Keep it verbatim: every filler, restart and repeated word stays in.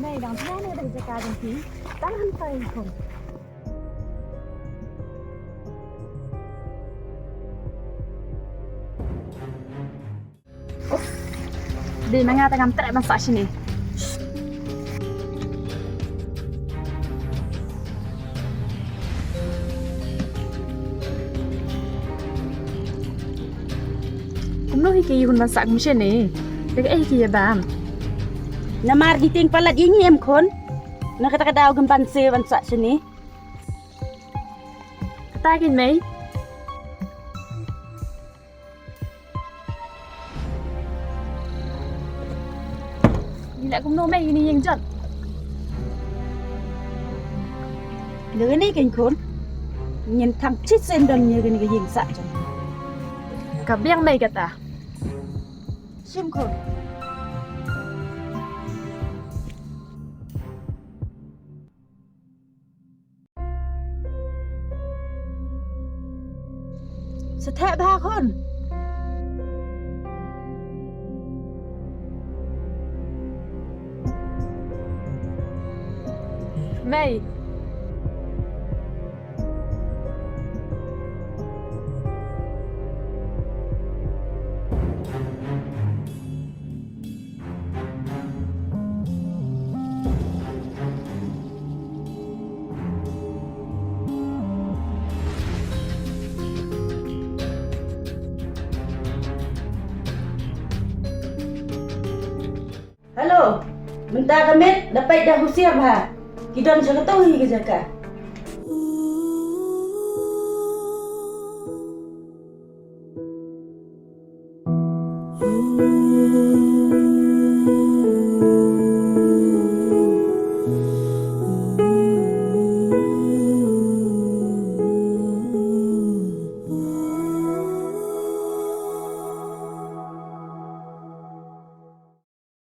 Mei, dang thngan ïa ka jaka jong phi. Tang hangtai khun. Dei ma nga te ngam treh ban sah shane. Kumno hi ki ïa hun ban sah kum shane? Te kaei ki ïa bam? Namar ki tieng palat ïa ngi em khun. Na kata ka daw kim ban se ban sah shane. Kata kein mei. Ngi leh kumno mei, ïa kane ïing jot. Ïa kane kein khun. Ngin thang shisien don ïa kane ka ïing sah jong. Ka biang mei kata. Shim khun. Sa theh bha khun. Mei. Hello, mynta ka miet da peit da husiar bha. Ki don sha kato hi ka jaka.